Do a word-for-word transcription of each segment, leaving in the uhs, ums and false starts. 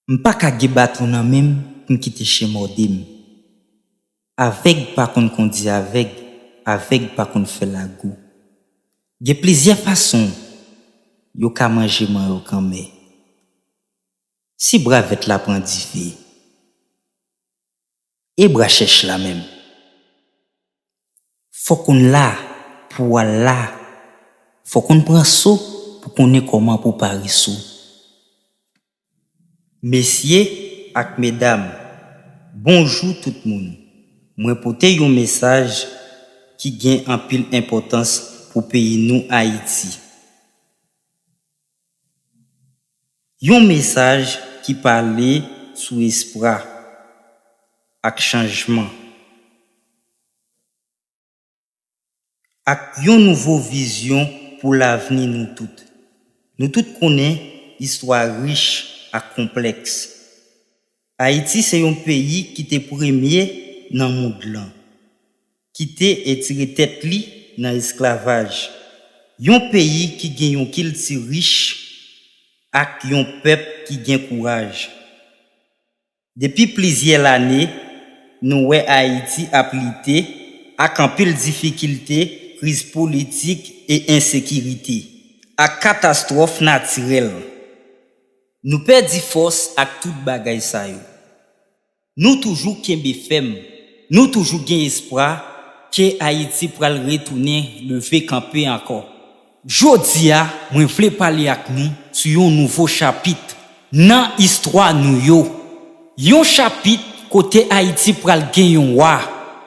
M pa ka gen baton nan men m pou m kite chen mòde m. Avèg pa konn kondi avèg, avèg pa konn fè lagou. Gen plizyè fason yo ka manje manyo kanmè. Si bra vèt la pran dife, e bra chèch la menm? Fò konn la pou w al la. Fò konn pran so pou konnen kòman pou pare so. Mesye ak medam, bonjou tout moun. Mwen pote yon mesaj ki gen anpil enpòtans pou peyi nou Ayiti. Yon mesaj ki pale sou espwa ak chanjman, ak yon nouvo vizyon pou lavni nou tout. Nou tout konnen istwa rich ak konplèks. Ayiti se yon peyi ki te premye nan mond lan, ki te etire tèt li nan esklavaj. Yon peyi ki gen yon kilti rich ak yon pèp ki gen kouraj. Depi plizyè lane, nou wè Ayiti ap lite ak anpil difikilte, kriz politik e ensekirite, ak katastwòf natirèl. Nou pèdi fòs ak tout bagay sa yo. Nou toujou kenbe fèm. Nou toujou gen espwa ke Ayiti pral retounen leve kanpe ankò. Jodi a, mwen vle pale ak nou sou yon nouvo chapit nan istwa nou yo. Yon chapit kote Ayiti pral gen yon wa.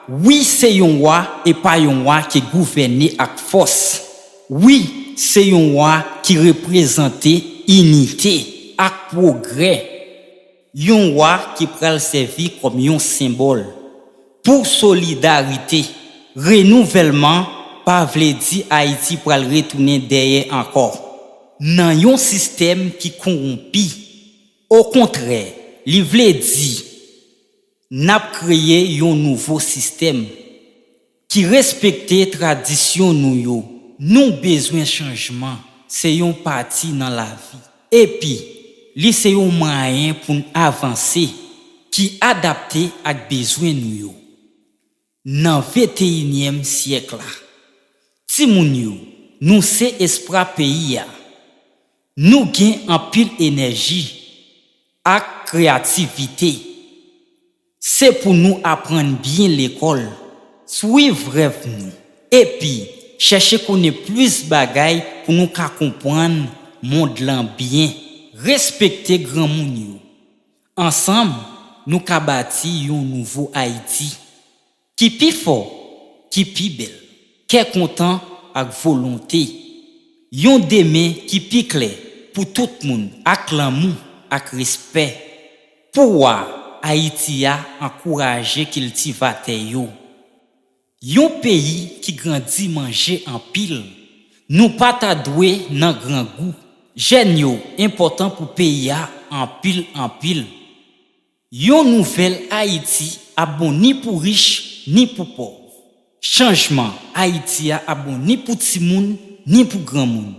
Wi, se yon wa e pa yon wa ki gouvène ak fòs. Wi, se yon wa ki reprezante inite ak pwogrè. Yon wa ki pral sèvi kòm yon senbòl pou solidarite. Renouvèlman pa vle di Ayiti pral retounen dèyè ankò nan yon sistèm ki kowonpi. Okontrè, li vle di n ap kreye yon nouvo sistèm ki respekte tradisyon nou yo. Nou bezwen chanjman, se yon pati nan lavi. Epi, li se yon mwayen pou n avanse ki adapte ak bezwen nou yo. Nan venteyinyèm syèk la, timoun yo, nou se espwa peyi a. Nou gen anpil enèji ak kreyativite. Se pou nou aprann byen lekòl, swiv rèv nou, epi chèche konnen plis bagay pou nou ka konprann mond lan byen. Respekte granmoun yo. Ansanm, nou ka bati yon nouvo Ayiti ki pi fò, ki pi bèl, kè kontan ak volonte. Yon demen ki pi klè pou tout moun ak lanmou ak respè. Pou wa Ayiti a ankouraje kiltivatè yo. Yon peyi ki grandi manje anpil. Nou pa ta dwe nan grangou. Jèn yo enpòtan pou peyi a anpil, anpil. Yon nouvèl Ayiti ap bon ni pou rich, ni pou pòv. Chanjman Ayiti a ap bon ni pou timoun, ni pou granmoun.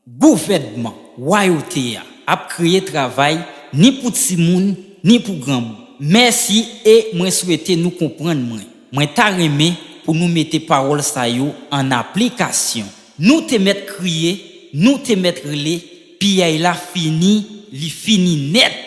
Gouvènman wayote a ap kreye travay ni pou timoun, ni pou granmoun. Mèsi e mwen swete nou konprann mwen. Mwen ta renmen pou nou mete pawòl sa yo an aplikasyon. Nou te mèt kriye, nou te mèt rele, piyay la fini, li fini nèt.